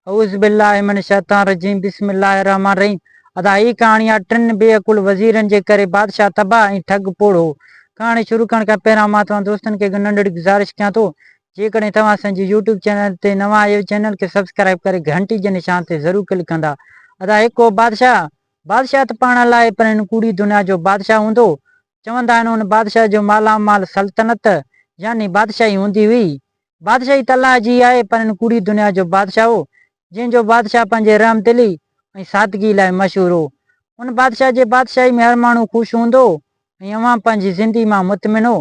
اعوذ بالله من الشيطان الرجيم بسم الله الرحمن الرحيم ادا هي ڪهاڻي آ ٽن بي عقل وزيرن جي ڪري بادشاهه تباهه ۽ ٺڳ پوڙهو ڪهاڻي شروع ڪرڻ کان پهريان مان توهان دوستن کي هڪ ننڍڙي گذارش ڪيان ٿو جيڪڏهن توهان اسان جي يوٽيوب چينل تي نوان آهيو چينل کي سبسڪرائب ڪري گهنٽي جي نشان تي ضرور ڪلڪ ڪندا ادا هڪ هو بادشاهه بادشاهه ته پاڻ الائي پر هن ڪوڙي دنيا جو بادشاهه هوندو چوندا آهن ان بادشاهه جو مالا مال سلطنت يعني بادشاهي هوندي هئي. بادشاهي ته الله جي آهي پر هن ڪوڙي دنيا جو بادشاهه هو، جنهن جو بادشاهه پنهنجي رحم دلي ۽ سادگي لاء مشهور هو. ان بادشاهه جي بادشاهي ۾ هر ماڻهو خوش هوندو هو ۽ عوام پنهنجي زندي مان مطمئن هو.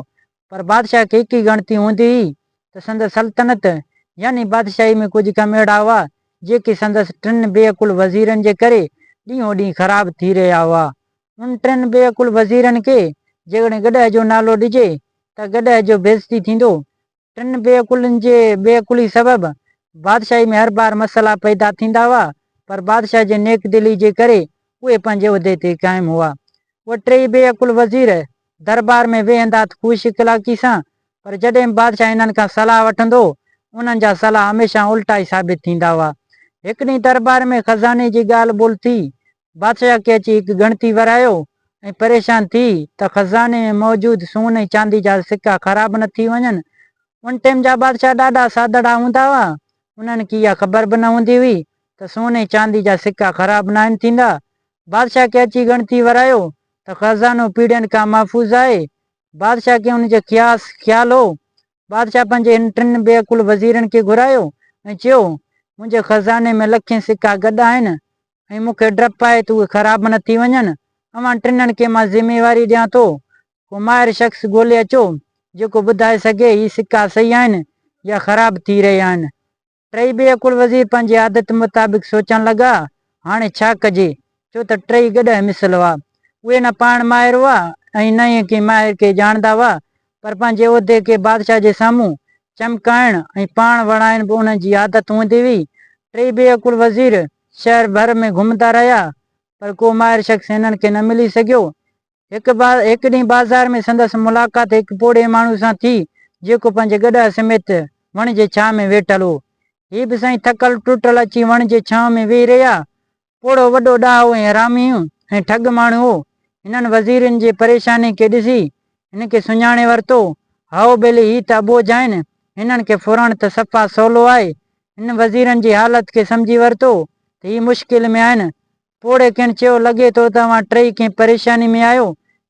پر بادشاهه کي هڪ ئي ڳڻتي هوندي هئي ته سندس سلطنت يعني بادشاهي ۾ ڪجهه ڪم اهڙا هئا، جيڪي سندس ٽن بي عقل وزيرن جي ڪري ڏينهون ڏينهن خراب ٿي رهيا هئا. ان ٽن بي عقل وزيرن کي جيڪڏهن گڏهه جو نالو ڏجي ته گڏهه جو بيعزتي ٿيندو. ٽن بي عقلن جي بي عقلي سبب بادشاهي ۾ هر بار مسئلا پيدا ٿيندا هئا، پر بادشاهه جي نيڪ دلي جي ڪري اهي پنهنجي عهدي تي قائم هئا. اهي ٽيئي بي عقل وزير دربار ۾ ويهندا ته خوش اخلاقي سان، پر جڏهن به بادشاهه انهن کان صلاح وٺندو هو، انهن جا صلاح هميشه الٽا ئي ثابت ٿيندا هئا. هڪ ڏينهن دربار ۾ خزاني جي ڳالهه ٻولهه ٿي. بادشاهه کي اچي هڪ ڳڻتي ورايو ۽ پريشان ٿي ته خزاني ۾ موجود سون ۽ چاندي جا سڪا خراب نه ٿي وڃن. ان ٽيم جا بادشاهه ڏاڍا سادڙا هوندا هئا. انهن کي اها خبر به نه هوندي هئي ته سون ۽ چاندي جا سڪا خراب ناهن ٿيندا. بادشاهه کي اچي ڳڻتي ورايو ته خزانو پيڙهين کان محفوظ آهي. بادشاهه کي ان جو قياس خيال هو. بادشاهه پنهنجي هن ٽن بي عقل وزيرن کي گهرايو ۽ چيو، منهنجي خزاني ۾ لکين سڪا گڏ آهن. ۽ مون کي ڊپ آهي ته اهي خراب نه ٿي وڃن. اوهان ٽنهن کي مان ذميواري ڏيان ٿو. ڪو ماهر شخص ڳولي اچو، جيڪو ٻڌائي سگهي هي سڪا صحيح آهن يا خراب ٿي رهيا آهن. ٽئي بي عقل وزير پنهنجي عادت مطابق سوچڻ لڳا، هاڻي ڇا ڪجي؟ ڇو ته ٽئي گڏهه مثل هئا. اهي نه پاڻ ماهر هئا ۽ نه ئي ڪنهن ماهر کي ڄاڻندا هئا، پر پنهنجي عهدي کي بادشاهه جي سامهون چمڪائڻ ۽ پاڻ وڙهائڻ به انهن جي عادت هوندي هئي. ٽيئي بي عقل وزير شهر ڀر ۾ گهمندا رهيا، پر ڪو ماهر شخص هنن کي نه ملي سگهيو. هڪ ڏينهن بازار ۾ سندس ملاقات هڪ پوڙهي ماڻهو سان ٿي، جيڪو پنهنجي گڏهه سميت وڻ جي ڇانء ۾ ويٺل هو. هي به سائين ٿڪل ٽٽل اچي وڻ جي ڇانو ۾ ويهي رهيا. پوڙهو وڏو ڏاهو ۽ حرامي ۽ ٺڳ ماڻهو هو. هنن وزيرن جي پريشاني کي ڏسي هن کي سڃاڻي ورتو. هائو ٻيلي هي ته اٻوجهه آهن، هنن کي ڦرڻ ته صفا سولو آهي. هن وزيرن جي حالت کي سمجهي ورتو ته هي مشڪل ۾ آهن. پوڙهي کين چيو، لڳي ٿو ته اوهان ٽئي ڪنهن پريشاني ۾ آهيو،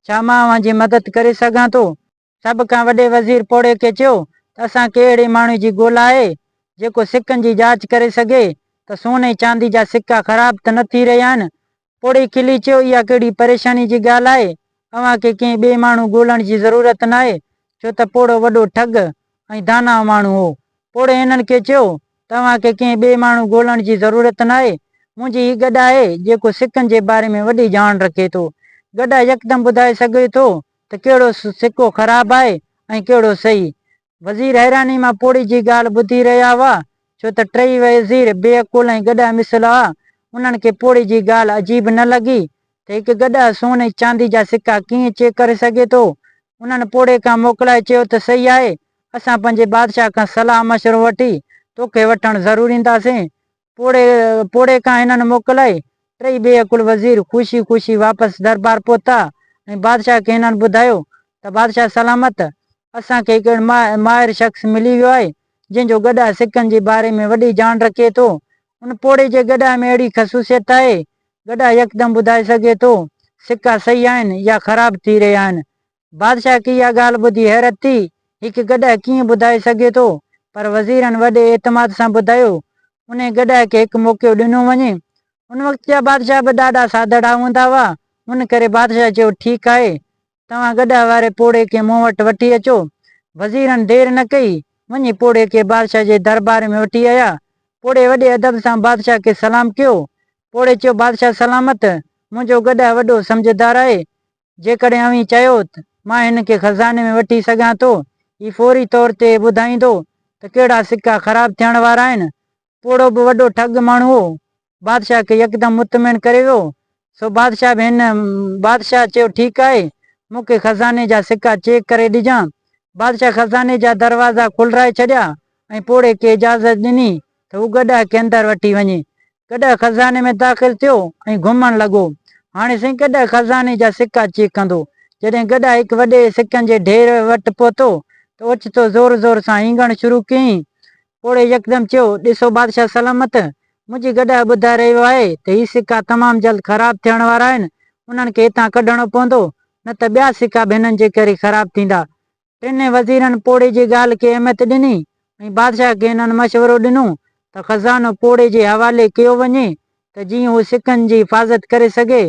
ڇا مان اوهان جي مدد ڪري سگهان ٿو؟ سڀ کان وڏي وزير پوڙهي کي چيو ته اسان کي اهڙي ماڻهو جي ڳولا آهي، جيڪو سڪن جي جاچ ڪري سگهي ته سون ۽ چاندي جا سڪا خراب ته نه ٿي رهيا آهن. پوڙهي کلي چيو، اها ڪهڙي پريشاني جي ڳالهه آهي، اوهان کي ڪنهن ٻئي ماڻهو ڳولڻ جي ضرورت ناهي، ڇو ته پوڙهو وڏو ٺڳ ۽ داناء ماڻهو هو. پوڙهي هنن کي چيو ته اوهان کي ڪنهن ٻئي ماڻهو ڳولڻ جي ضرورت ناهي، منهنجي هي گڏهه آهي، جيڪو سڪن جي باري ۾ وڏي ڄاڻ رکي ٿو. گڏهه يڪدم ٻڌائي سگهي ٿو ته ڪهڙو سڪو خراب آهي ۽ ڪهڙو صحيح. وزير حيراني مان پوڙهي جي ڳالهه ٻڌي رهيا هئا، ڇو ته ٽئي وزير بي عقل ۽ گڏهه مثل هئا. انهن کي پوڙهي جي ڳالهه عجيب نه لڳي ته هڪ گڏهه سون ۽ چاندي جا سڪا ڪيئن چيڪ ڪري سگهي ٿو. انهن پوڙهي کان موڪلائي چيو ته صحيح آهي، اسان پنهنجي بادشاهه کان صلاح مشورو وٺي توکي وٺڻ ضرور اينداسين. پوڙهي پوڙهي کان هنن موڪلائي، ٽئي بي عقل وزير خوشي خوشي واپس دربار پهتا ۽ بادشاهه کي هنن ٻڌايو ته بادشاهه سلامت، اسان کي هڪ ماهر شخص ملي ويو آهي، جنهن جو گڏهه سڪن جي باري ۾ وڏي ڄاڻ رکي ٿو. ان پوڙهي جي گڏهه ۾ اهڙي خصوصيت آهي، گڏهه يڪدم ٻڌائي سگهي ٿو، سڪا صحيح آهن يا خراب ٿي رهيا آهن. بادشاهه کي اها ڳالهه ٻڌي حيرت ٿي، هڪ گڏهه ڪيئن ٻڌائي سگهي ٿو؟ پر وزيرن وڏي اعتماد سان ٻڌايو، انهي گڏهه کي هڪ موقعو ڏنو وڃي. ان وقت جا بادشاهه به ڏاڍا سادڙا هوندا هئا، ان ڪري بادشاهه چيو، ٺيڪ آهي، توهان گڏهه واري پوڙهي کي مون وٽ وٺي اچو. وزيرن دير نه ڪئي، وڃي پوڙهي کي بادشاهه جي دربار ۾ وٺي آيا. پوڙهي وڏي ادب سان بادشاهه کي سلام ڪيو. پوڙهي چيو، بادشاهه سلامت، منهنجو گڏهه وڏو سمجهدار آهي، جيڪڏهن اوهين چاهيو ته مان هن کي خزاني ۾ وٺي سگهان ٿو. هي فوري طور تي ٻڌائيندو ته ڪهڙا سڪا خراب ٿيڻ وارا آهن. پوڙهو به وڏو ٺڳ ماڻهو هو. بادشاهه کي يڪدم مطمئن ڪري ويو. سو بادشاهه به هن بادشاهه چيو ٺيڪ آهي، مون کي خزاني جا سڪا چيڪ ڪري ڏجان. بادشاهه خزاني جا دروازا کولرائي ڇڏيا ۽ پوڙهي کي اجازت ڏني ته هو گڏهه کي اندر وٺي وڃي. گڏهه خزاني ۾ داخل ٿيو ۽ گهمڻ لڳو. هاڻي سائين گڏهه خزاني جا سڪا چيڪ ڪندو. جڏهن گڏهه هڪ وڏي سڪن جي ڍير وٽ پهتو ته اوچتو زور زور سان هينگڻ شروع ڪيائين. پوڙهي يڪدم چيو، ڏسو بادشاهه سلامت، منهنجي گڏهه ٻڌائي رهيو آهي ته هي سڪا تمام جلد خراب ٿيڻ وارا آهن، انهن کي هتان ڪڍڻو پوندو، نه ته ٻيا سڪا به هنن جي ڪري خراب ٿيندا. ٽنهي وزيرن پوڙهي جي ڳالهه کي اهميت ڏني ۽ بادشاهه کي هنن مشورو ڏنو ته خزانو پوڙهي جي حوالي ڪيو وڃي ته جيئن هو سڪن جي حفاظت ڪري سگهي.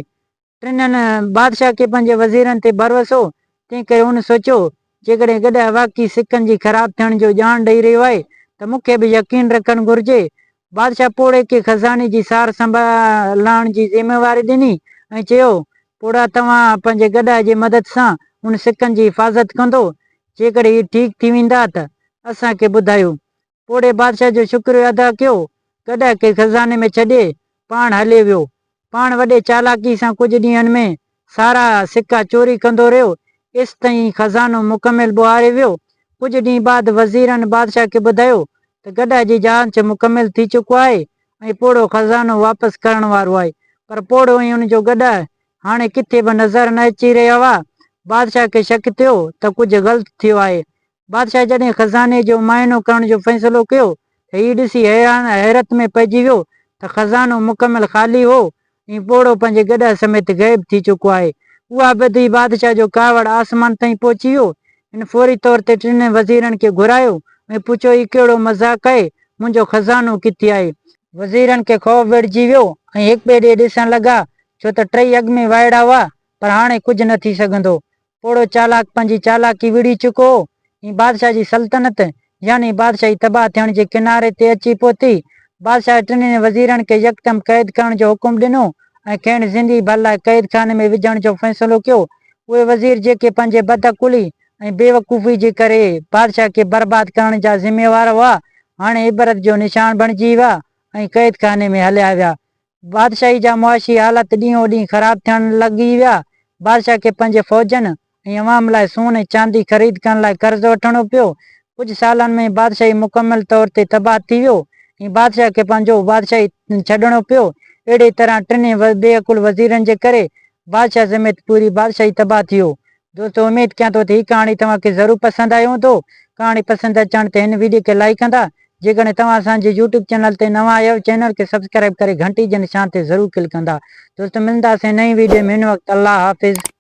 ٽنهن بادشاهه کي پنهنجي وزيرن تي ڀروسو هو، تنهن ڪري هن سوچيو، جيڪڏهن گڏهه واقعي سڪن جي خراب ٿيڻ جو ڄاڻ ڏئي رهيو آهي ته مون کي به يقين رکڻ گهرجي. بادشاهه پوڙهي کي خزاني جي سار سنڀالڻ جي ذميواري ڏني ۽ چيو، پوڙها توهان پنهنجي گڏهه جي مدد سان ان سڪن جي حفاظت ڪندو، جيڪڏهن هي ٺيڪ ٿي ويندا ته اسان کي ٻڌايو. پوڙهي بادشاهه جو شڪريو ادا ڪيو، گڏهه کي خزاني ۾ ڇڏي پاڻ هليو ويو. پاڻ وڏي چالاڪي سان ڪجهه ڏينهن ۾ سارا سڪا چوري ڪندو رهيو، ايستائين خزانو مڪمل ٻهاري ويو. ڪجهه ڏينهن بعد وزيرن بادشاهه کي ٻڌايو ته گڏهه جي جانچ مڪمل ٿي چڪو آهي ۽ پوڙهو خزانو واپس ڪرڻ وارو آهي، پر پوڙهو ۽ ان جو گڏهه هاڻي ڪٿي به نظر نه اچي رهيا هئا. بادشاهه کي شڪ ٿيو ته ڪجهه غلط ٿيو آهي. بادشاهه جڏهن خزاني جو معائنو ڪرڻ جو فيصلو ڪيو ته هي ڏسي حيرت ۾ پئجي ويو ته خزانو مڪمل خالي هو ۽ پوڙهو پنهنجي گڏهه سميت غائب ٿي چڪو آهي. اها ٻڌي بادشاهه جو ڪاوڙ آسمان تائين پهچي ويو. هن فوري طور تي ٽنهي وزيرن کي گهرايو ۽ پڇيو هي ڪهڙو مذاق آهي، منهنجو خزانو ڪٿي آهي؟ وزيرن کي خوف ويڙهجي ويو ۽ هڪٻئي ڏي ڏسڻ لڳا، ڇو ته ٽئي اڳ ۾ وائڙا هئا، پر هاڻي ڪجهه نه ٿي سگهندو. پوڙهو چالاڪ پنهنجي چالاڪي وڙهي چڪو هو ۽ بادشاهه جي سلطنت يعني بادشاهي تباهه ٿيڻ جي ڪناري تي اچي پهتي. بادشاهه ٽنهي وزيرن کي يڪدم قيد ڪرڻ جو حڪم ڏنو ۽ کين زندگي ڀر لاء قيد خاني ۾ وجهڻ جو فيصلو ڪيو. اهي وزير جيڪي پنهنجي بدعقلي ۽ بيوقوفي جي ڪري بادشاهه کي برباد ڪرڻ جا ذميوار هئا، هاڻي عبرت جو نشان بڻجي ويا ۽ قيد خاني ۾ هليا ويا. بادشاهي جا معاشي حالت ڏينهون ڏينهن خراب ٿيڻ لڳي ويا. بادشاهه کي پنهنجي فوجن ۽ عوام لاء سون ۽ چاندي خريد ڪرڻ لاء قرض وٺڻو پيو. ڪجهه سالن ۾ ئي بادشاهي مڪمل طور تي تباهه ٿي ويو ۽ بادشاهه کي پنهنجو بادشاهي ڇڏڻو پيو. اهڙيء طرح ٽنهي بي عقل وزيرن جي ڪري بادشاهه سميت پوري بادشاهي تباهه ٿي ويو. دوستو اميد ڪيان ٿو ته هي ڪهاڻي توهان کي ضرور پسند آئي هوندو. ڪهاڻي پسند اچڻ تي هن ويڊيو کي لائيڪ ڪندا. جيڪڏهن توهان اسان جي يوٽيوب چينل تي نوان آهيو چينل کي سبسڪرائيب ڪري گهنٽي جي نشان تي ضرور ڪلڪ ڪندا. دوستو ملنداسين نئين ويڊيو ۾ هن وقت الله حافظ.